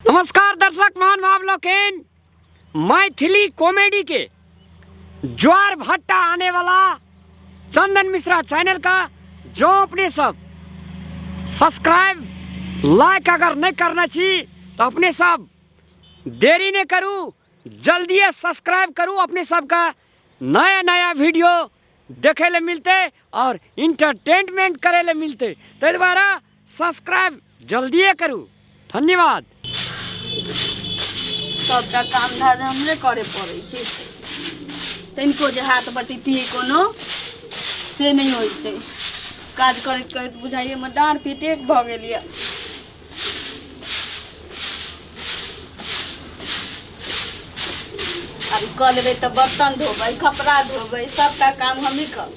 नमस्कार दर्शक महानुभाव लोकनि, मैथिली कॉमेडी के ज्वार भट्टा आने वाला चंदन मिश्रा चैनल का जो अपने सब सब्सक्राइब लाइक अगर नहीं करना छी तो अपने सब देरी नहीं करू, जल्दी सब्सक्राइब करू। अपने सबका नया नया वीडियो देखे ले मिलते और इंटरटेनमेंट करे ले मिलते, ताहि द्वारा सब्सक्राइब जल्दिए करू। धन्यवाद। सबटा काम धाज हमरे करे पड़ै छै, तनिको जे हाथ बटेतियै कोनो से नहि होइ छै। काज करैत करैत बुझाइए हमर डाँड़ पीठ एक भऽ गेल यऽ। आब ई कऽ लेबै तऽ बर्तन धोबै, कपड़ा धोबै, सबटा काम हमही करबै।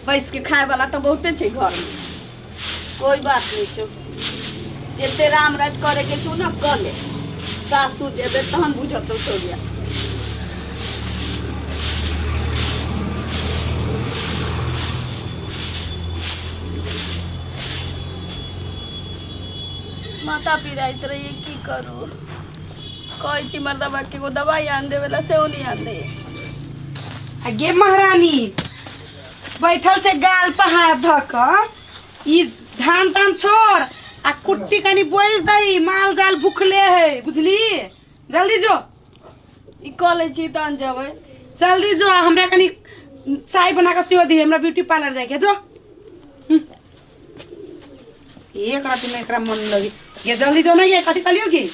बैस के खाय वाला तऽ बहुते छै घरमे, कोई बात नहीं छौ। जते राम राज करे के छौ ने कऽ ले, सासुर जेबे तहन बुझतौ सौर्या। माथा पिराइत रहिए, की करू? कहै छी मर्दबा के एगो दवाइ आन देवे ला, सेहो नहीं आन दैए। आ गे महारानी, बैठल छै गाल पर हाथ धऽ कऽ, ई धान तान छोड़ आ कुट्टी कनी बोइस दही, माल जाल भुखले है, बुझली? जल्दी जो। ई कऽ लै छी तहन जेबै। जल्दी जो, आ हमरा कनी चाय बना कऽ सेहो दिहे, हमरा ब्यूटी पार्लर जाइके जो। एक राति में एकरा मन लगी ये, जल्दी जो ना। ये कथी कहलियो की?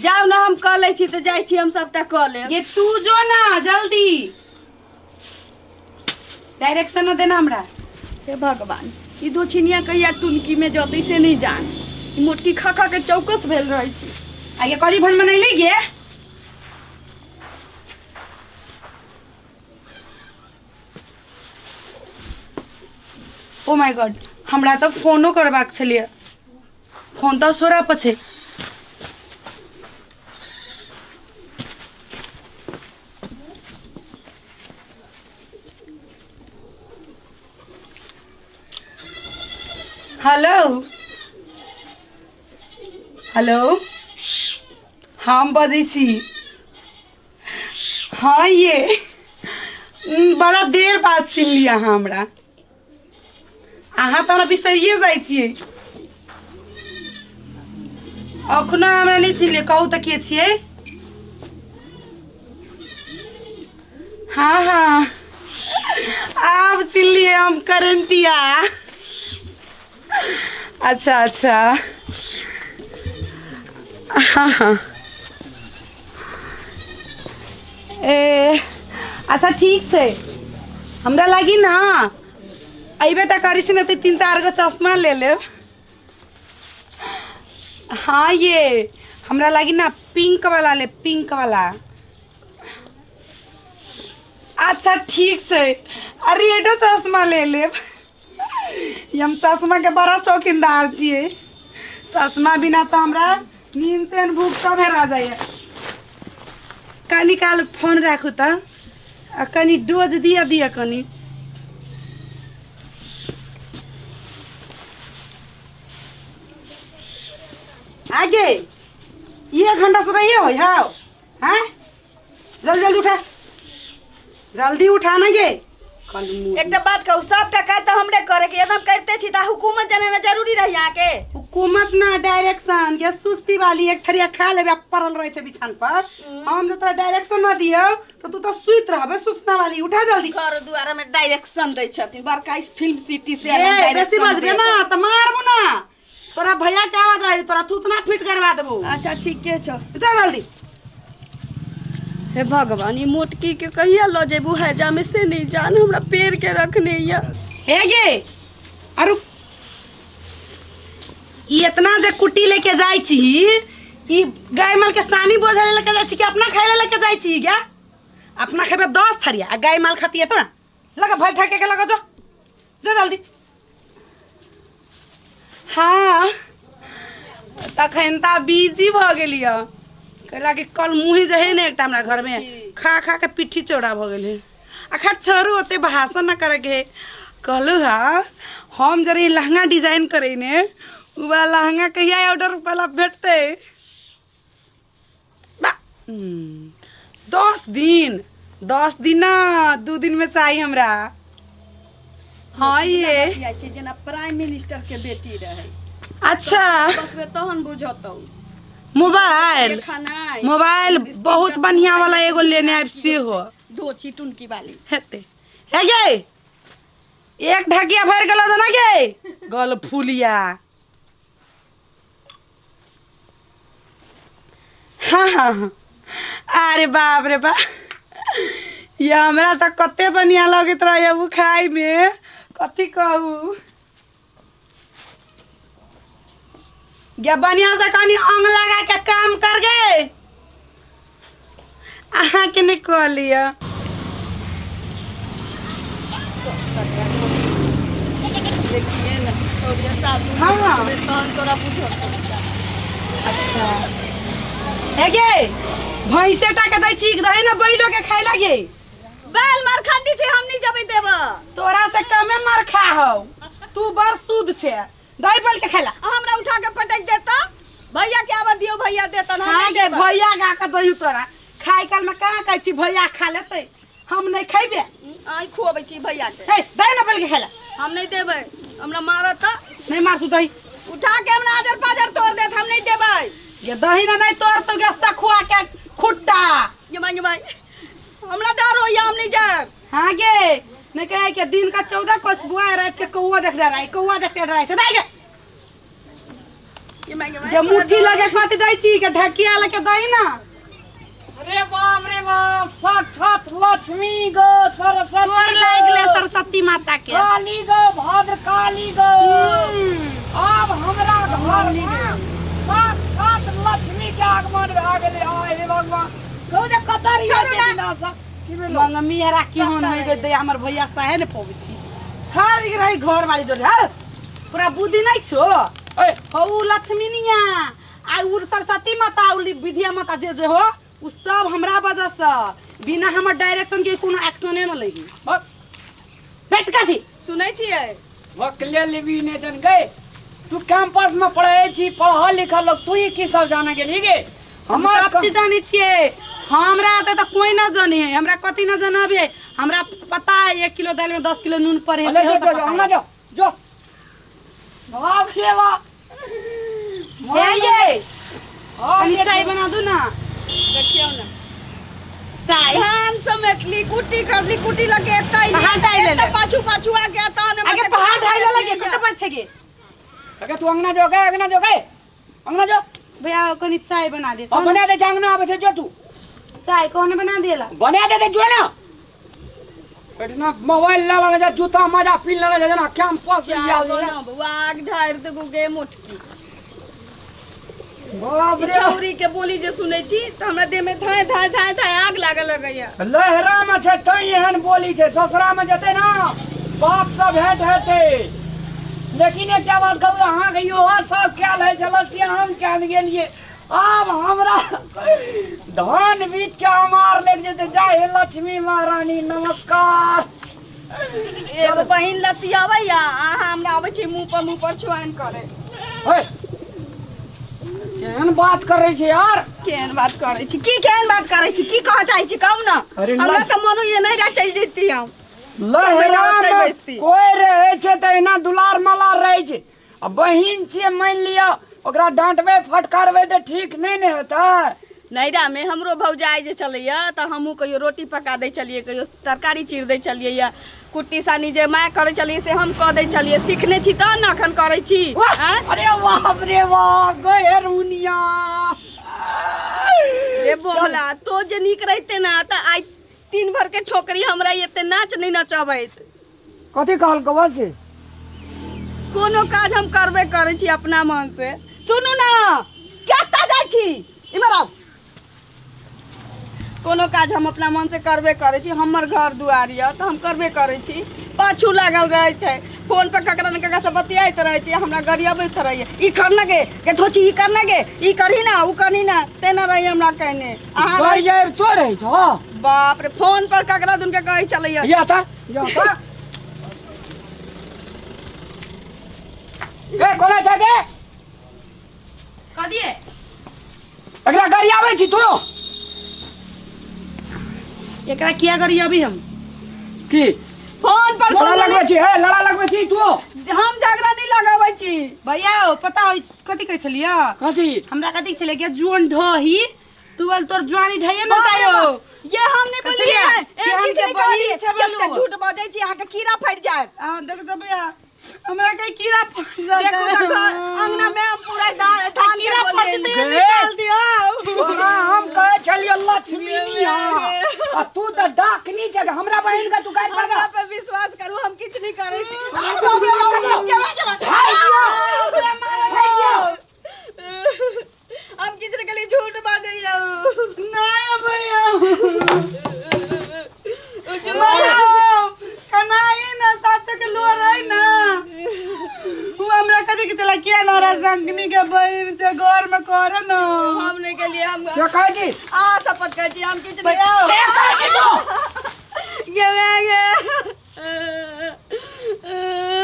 जाउ ना, हम कऽ लै छी तऽ जाइ छी, हम सबटा कऽ लेब। ये तू जो ना, जल्दी, डायरेक्शन न देना हमरा। हे भगवान, ई दो छिनिया कहिया टुनकी में जतै से नहीं जान। ई मोटकी खा खा के चौकस भेल रहै छै। आ ये कथी भन बनैले गे? ओ my God, हमरा तऽ फोनो करबाक छलियै, फोन तऽ सोरा पर छै। हेलो हेलो, हम बजै छी। हाँ ये बड़ा देर बाद चिन्हली अहाँ हमरा। अहाँ तऽ हमरा बिसरिए जाइ छियै। अखनो हमरा नहि चिन्हलियै? कहू तऽ के छियै? हाँ हाँ, आब चिन्हलियै, हम करंटिया। अच्छा अच्छा, हाँ हाँ, ए अच्छा ठीक छै। हमरा लागी ना अइबे टा करै छी ने तऽ तीन चार गो चश्मा ले लेब। हाँ ये हमरा लागी ना पिंक वाला ले, पिंक वाला। अच्छा ठीक छै, आ रेडो चश्मा ले लेब। ई हम चश्मा के बड़ा शौकीनदार छियै, चश्मा बिना तऽ हमरा नींद चैन भूख सब हेरा जाइए। कनी काल फोन राखू तऽ आ कनी डोज दिअ दिअ कनी। आगे एक घंटा से रहिए हो हाउ हैं, जल्दी जल्दी उठा, जल्दी उठा ना गे। कल मुँह एकटा बात कहू, सबटा काज तऽ हमरे करे के एकदम करिते छी तऽ हुकूमत जनेना जरूरी रही अहाँके? हुकूमत ना, डायरेक्शन। ये सुस्ती वाली, एक थरिया खा लेबे आ पड़ल रहे छै बिछान पर। हम जे तोरा डायरेक्शन ना दियौ तऽ तू तऽ सुति रहबे। सुस्ता वाली, उठा जल्दी। घर दुआर में डायरेक्शन दै छथिन, बड़का इस फिल्म सिटी से ए, बेसी डायरेक्शन बजबे ना तऽ मारबो ना, तोरा भैया के आवाज आई तोरा थूतना फिट करवा देबो। अच्छा ठीके छौ, चल जल्दी। हे भगवान, ई मोटकी के कहिया लऽ जेबू हैजा में से नहीं जान, हमरा पेड़ के रखने या। हे गे, अरु ई इतना जे कुट्टी लेके जाइ छी, ई गाय माल के सानी बोझे ले लेके जाइ छी कि अपना खाय ले लेके जाइ छी गे? अपना खेबे 10 थरिया आ गाय माल खाती एतना लगा भर ठके के लगा। जो जो जल्दी। हाँ तखन तऽ बिजी भऽ गेलियै, कैला कि कल मुँही जे है ने एकटा हमरा घरमे खा खा के पिट्ठी चौड़ा भऽ गेल है। आ खैर छोड़ू, ओते भाषण न करैके है। कहलहुँ हँ, हम जरे लहंगा डिजाइन करे ने उ वाला लहंगा कहिया ऑर्डर वाला भेटतै? बा 10 दिन, 10 दिन ना, 2 दिन में चाही हमरा। हाँ, ये जाइ छै जेना प्राइम मिनिस्टर के बेटी रहै। अच्छा। बसबे तहन बुझतौ। मोबाइल खानाइ मोबाइल बहुत बढ़िया वाला एगो लेने आबि सेहो। धोची टुनकी वाली। हेतै। हे गे, एक ढकिया भरि गेलो जना गे गल फुलिया। हाँ, अरे बाप रे बाप, ये हमरा तऽ कते बढ़िया लगैत रहै उ खाय में, कथी कहू। गे, बढ़िया से कनी अंग लगा के काम कर गे। अहाँके नहि कहलियै। देखिए ने तोरिया सासु। तहन तोरा बुझतौ। अच्छा, हे गे, भैंसे टा के दै छी, दही ने बैलो के खाय लागे। बैल मारखंडी छै, हम नहीं जबै देब। तोरा से कमे मार खा हौ, तू बड़ शुद्ध छे। दही बैल के खाइला। आ हमरा उठा के पटक देता। भैया के आबऽ दियौ, भैया देतन, हम हाँ नहीं गे। देबै। भैया गा के दही तोरा खाय काल में कहाँ कहै छी भैया खा लेतै, हम नहीं खैबे। आइ खुअबै छी भैया के। हे, दही ने बैल के खाइला। हम नहीं देबै, हमरा मारत। नहीं मार तू दही। उठा के हमरा आजर पाजर तोड़ देत, हम नहीं देबै। ये दही ने नहीं तोड़ तो गस्ता खुआ के खुट्टा। ये माय, ये माय, हमरा डर होइया, हम नहीं जायब। हाँ गे, नहीं कहे के दिन का 14 कोस बुआ, रात के कौआ देख रहा है, कौआ देख के डराइ छै। दही गे। ये माय, ये माय। जे मुट्ठी लगे खाती दै छी के ढकिया लगे दही ना। अरे बाप रे बाप, साक्षात लक्ष्मी गो सरस्वती। गोर लागि गेलै सरस्वती माता के। काली गो, भद्र काली गो। आब हमरा घर में साक्षात लक्ष्मी के आगमन भए गेलै। आय हे भगवान, कहू जे कतऽ रहियै छोड़ू ना। एते दिनासँ? की भेलो? मंगमी हरा की होन होइ गे दे, हमर भैया सहे ने पबै छी। खाली रही घर वाली जोड़े हँ, पूरा बुद्धि नहीं छो। ए। हो उ लक्ष्मीनिया आ उ सरस्वती माता, उ विद्या माता जे जे हो, उ सब हमरा वजह से बिना हमर डायरेक्शन के कोनो एक्शने न लगी। बक। बैठ कथी। सुनै छियै? बकले लेबी ने जन गए। तू कैंपस में पढ़े छी, पढ़ल लिखल लोग, तू ही की सब जाने गेली गे? हम हमर सब चीज जानै छियै। हमरा एतऽ तऽ कोई न जाने है, हमरा कथी न जनाबे। हमरा पता है 1 किलो दालि में 10 किलो नून पड़े है। अरे सेहो जो तऽ जो पता अंगना है। जो जो, बाप रे बाप। हे ये, हाँ, कनी ये चाय बना दू ना। देखियौ ने। चाय। धान समेटली, कुट्टी करली, कुट्टी लगे एतै। पहाड़ ढाइ लेले। पाछू पाछू आ गया तहन। आगे पहाड़ ढाई लगे, कते बजे छै गे? अगे तू अंगना जो गए, अंगना जो गए, अंगना जो। भैया, कनी चाय बना दे। और बना दे, अंगना आबै छै, जो तू। चाय कौन बना देला? बना दे दे, जो ना एठना मोबाइल ला जा, जूता मजा पी लेने जा ना कैंपस चाय या। बनाबू, आग ढारि देबू गे मोटकी। बाप ई रे। छौरी के बोली जे सुनै छी तऽ हमरा देह में धाय धाय धाय धाय आग लागल लगैया। लहरा में छै तैं एहन बोली छै, ससुरा में जेतै ना बाप सब भेंट हेतै। लेकिन एकटा बात कहू, अहाँके इहो सब कयल होइ छल से हम कयल गेलियै। आब हमरा धान बीत के अमार लागि जेतै। जय हे लक्ष्मी महारानी, नमस्कार। एगो बहिन लतियाबैया, अहाँ हमरा आबै छी मुँह पर मुँह पर छुआन करे। हे, केहन बात करै छै यार? केहन बात करै छी की? केहन बात करै छी की? कहऽ चाहै छी कहू ने। अरे हमरा तऽ मन होइया नहीं रह चलि जैती हम। लहरा ओतै मे बैसती। कोइ रहै छै तऽ एना दुलार मलार रहै छै, आ बहिन छियै, मानि लिअ ओकरा डाँटबै फटकारबै तऽ ठीक नहि ने हेतै। नैरा में हमरो भौजाइ जे छलैया तऽ हमहूँ कहियो रोटी पका दै छलियै, कहियो तरकारी चीर दै छलियै, या कुट्टी सानी जे माय करै छलियै से हम कऽ दै छलियै। सीखने छी तहन ने एखन करै छी। वाह! आँय? अरे बाप रे बाप, गए रुनिया। रे बोला तो जे नीक रहिते ना तऽ आइ तीन भर के छोकरी हमरा एते नाच नहीं नचबैत। कथी कहलको बस? कोनो काज हम करबे करै छी अपना मन से। सुनू ना, कतऽ जाइ छी? इम्हर आउ। कोनो काज हम अपना मन से करबे करै छी। हमर घर दुआर यऽ तऽ हम करबे करै छी। पाछू लागल रहै छै, फोन पर ककरा ने ककरा से बतियाइत रहै छै, हमरा गरियबैत रहैए, ई कर ना गे, गे धोची, ई कर ना गे, ई करही ना, उ करही ना, तेना रही हमरा कहने अहाँ। गई जाए तो रहै छौ। बाप रे, फोन पर ककरा दुन के कहै छलैया। या ता, या ता, ए, कोना छै गे? कह दिए एकरा गरियाबै छी तू एकरा किया गरियाबी हम की फोन पर लड़ा लगबै छी हे लड़ा लगबै छी तू हम झगड़ा नहीं लगाबै छी भैया ओ पता हो कथी कहै छलियै कथी हमरा कथी छलै कि जुअन ढही तू बोल तोर जुआनी ढहिए में बाप रे जायो बाप, ये हम नहीं बोलिए कथी? है कि हम किछ के नहीं कहलिए बहिन छै बोलू। कते झूठ बजै छी अहाँ के कीड़ा फटि जायत आ देख जो भैया हमरा के कीड़ा पड़ जाता देखू तऽ घर अंगना में हम पूरा धान के कीड़ा पड़ बोलिए जेतै निकाल दियो तोरा हम कहै छलियो लक्ष्मी आ तू तऽ डाकनी छै हमरा बहिन के तू गारि हमरा पर पे विश्वास करू हम किछ नहीं करै छी अरे बाप रे बाप, के बा, के बा? भाई दियो हम किछ नहीं कहलिए झूठ बाजै जाऊ नहीं भैया झूठ कनाई ना सासु के लोर है ना वो हमरा कथी के चला किया नौरा संगनी के बहिन छै घर में करे ना हम नहीं कहलिए हम से कहै छी आ शपथ कहै छी हम किछ नहीं भैया से कहै छी तू गे गे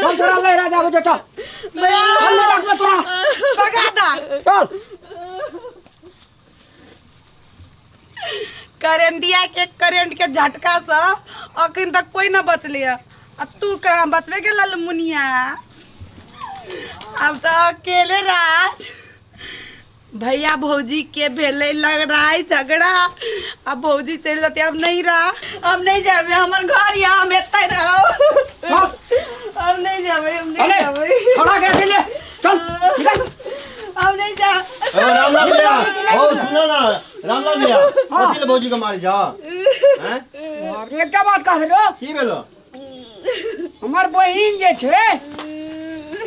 चल तोरा ले राजा बुझे चल चल ले रखबे तोरा भगा दा चल करेंटिया के करेंट के झटका से अखन तक कोई न बचले आ तू कहाँ बचबे के लल मुनिया अब तो अकेले राज भैया भौजी के भेले लड़ाई झगड़ा अब भौजी चल जाते अब नहीं रहा हम नहीं जाबे हमर घर यहाँ हम एतै रहब चल हम नहीं जाबे हम नहीं अरे जाबे छोड़ा के ले चल निकल हम नहीं जा रामलाल भैया ओ सुनो ना रामलाल भैया कथी ले भौजी के मारे जा हैं बाप रे एकटा बात कह देलो की भेलो हमर बहिन जे छै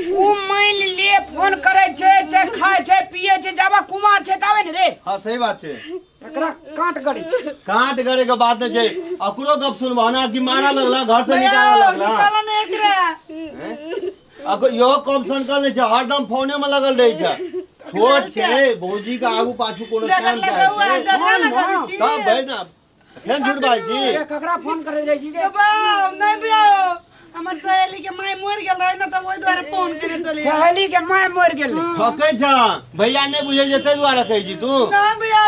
उ मान ले फोन करै छै छै खाय छै पिए छै जाबा कुमार छै ताबे ने रे हां सही बात छै एकरा काट करै छै काट करे के बात नहीं छै अकरो गप सुनबा ना कि मारा लगला घर से निकाला लगला निकालो ने एकरा हैं? अगर यो कम सनकल नहीं छै हरदम फोने में लगल रहै छै छोट छै भौजी के आगू पाछू कोनो झगड़ा काम लगा हुआ चाहे है, झगड़ा लगा हाँ, छी तब भाई ना फेन झूठ बाजै छी अरे ककरा फोन करै जाइ छी रे बाप नहीं भैया हमर सहेली के माय मर गेल रहे ना तब ओहि दुआरे फोन केने चली सहेली के माय मर गेल ठकै छ भैया नहीं बुझै छै ताहि दुआरे कहै छी तू ना भैया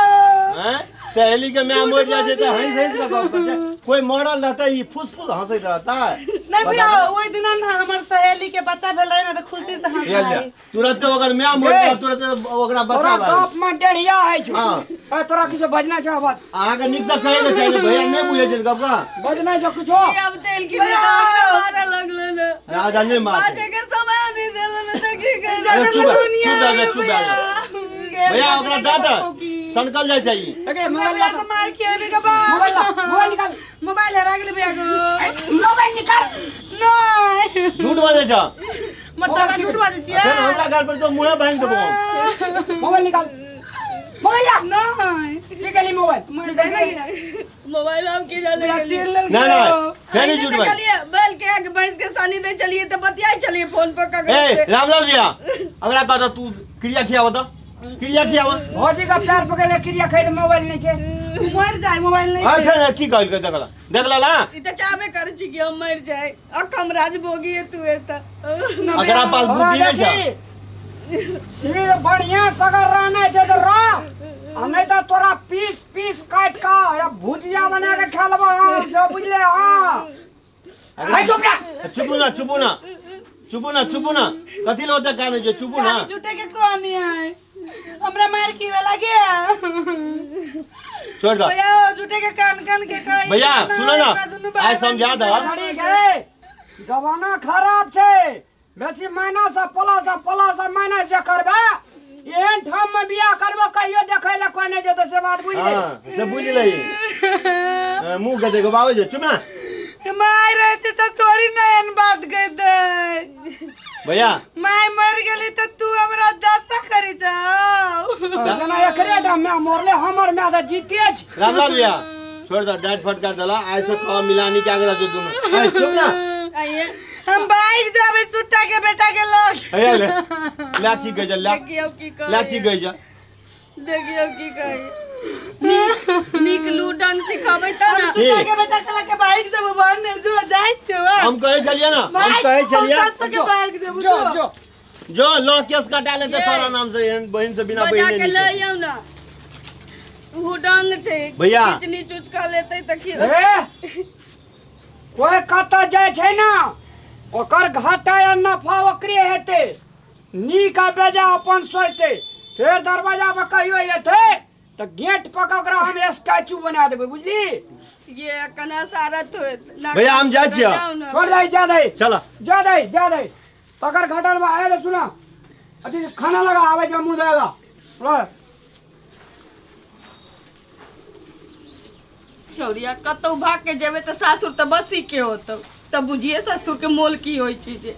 हैं सहेली के माय मर जाइ छै तऽ हँसि हँसि कऽ गप करै छै कोई मरल रहता ई फुस फुस हँसैत रहता नहीं भैया ओहि दिना ना हमर सहेली के बच्चा भेल रहे ना तऽ खुशी से हंस ये ले, तुरंत ओकर माय मर गेल तुरंत ओकरा तोरा बच्चा भए बाप में डेढ़िया है छौ हाँ। ए, तोरा किछो बजना छौ बात अहाँके नीक से कहै के चाही भैया नहीं बुझै छै गप का बजना छौ किछो अब तेल की मारे लगलो ने राजा नहीं मार बाजे के समय नहीं देलो ने तऽ की करी अरे चुप चुप भए जा, चुप भए जा। भैया ओकरा डांट सनकल जाइ छै ई। एके मोबाइल ला मार के अभी के बाद मोबाइल ला मोबाइल निकाल मोबाइल हरा गेल भैया को मोबाइल निकाल नहीं झूठ बाजै छ मतलब झूठ बाजै छियै फेर हमरा घर पर तो मुँहे भांगि देबो मोबाइल निकाल मोबाइल ला नहीं निकाली मोबाइल मोबाइल हम की जाने भैया गेलियै। चिल्ल लेल नहीं नहीं फेर ई अहिने झूठ तऽ बाजै कहलियै बैल के भैंस के सानी दै छलियै तऽ बतियाइ छलियै फोन पर ककरो ए से रामलाल भैया अगला कहता तू क्रिया खियाव त क्रिया खियाव भौजी का प्यार पकड़ के क्रिया खाइ मोबाइल नहीं छै मर जाए मोबाइल नहीं हां फेर की कहल के देखला देखला ला ई तऽ चाहबे करै छी कि हम मरि जाय अखम राजभोगी तू एतऽ अगरा पास तोरा बुद्धि नहीं छै देखी सिर बढ़िया सगर रहना छै तऽ रह आ नहीं तऽ तोरा पीस पीस काट के या भुजिया बना के खा लेबो हम सब बुझले हां हाय चुप जा चुपू ना चुपू ना चुपू ना चुपू ना कथी ले ओते कानै छै चुपू ना खाली झूठे के कहानी है हमरा मार की वाला गया छोड़ दो भैया झूठे के कान कान के कही भैया सुनो ना आइ समझा दह लड़ी के जमाना खराब छै बेसी माइनस आ प्लस आ प्लस आ माइनस जे करबे एहन ठाम में बियाह करबो कहियो देखै लए कोई नहीं जेतौ से बात बुझ ले हां से बुझ लही मुंह के देखो बाबू जे चुप ना माय रहती तो तोरी नयन बात कह दे भैया माय मर गेली तो तू हमरा दशा करी जाओ जेना एकरे टा माय मरले हमर माय तऽ जीते छै रामलाल भैया छोड़ दो डांट फटकार दला आइ से कह मिलानी के आगे जो दुनु ए चुप ना आइए हम बाइक जाबे सुट्टा के बेटा के लग ए ले ला की गई जा ला देखियौ की कहै ला की गई जा देखियौ की कहै नीक लू ढंग सिखाबै तऽ ने सुट्टा के बेटा के लग के बाइक जाबे बन जो जाय छौ हम कहै छलियै ना हम कहै छलियै के बाइक जाबे जो जो जो लो केस कटा लेते ये। तोरा नाम से एहन बहिन से बिना बजा बहिने के नहीं ले छै। आउ ना उ डंग छै भैया। किचनी चुच का लेतै तऽ की ए कोई कतऽ जाइ छै ना ओकर घाटा या नफा ओकरे हेतै नीक आ बेजा अपन सोचतै फेर दरवाजा पर कहियो एतै तऽ गेट पर के ओकरा हम स्टैचू बना देबै बुझली ये कना सारत होत ना भैया, हम जाइ छियै। जाउ ना। छोड़ दे जा दे चल जा दे जा दे पकड़ घटल बा आए सुना अथी खाना लगा आवे जा मुंह देगा चौरिया कतौ भाग के जेबै तऽ सासुर तऽ बसी के होतौ तब बुझिए ससुर के मोल की होइ छै जे।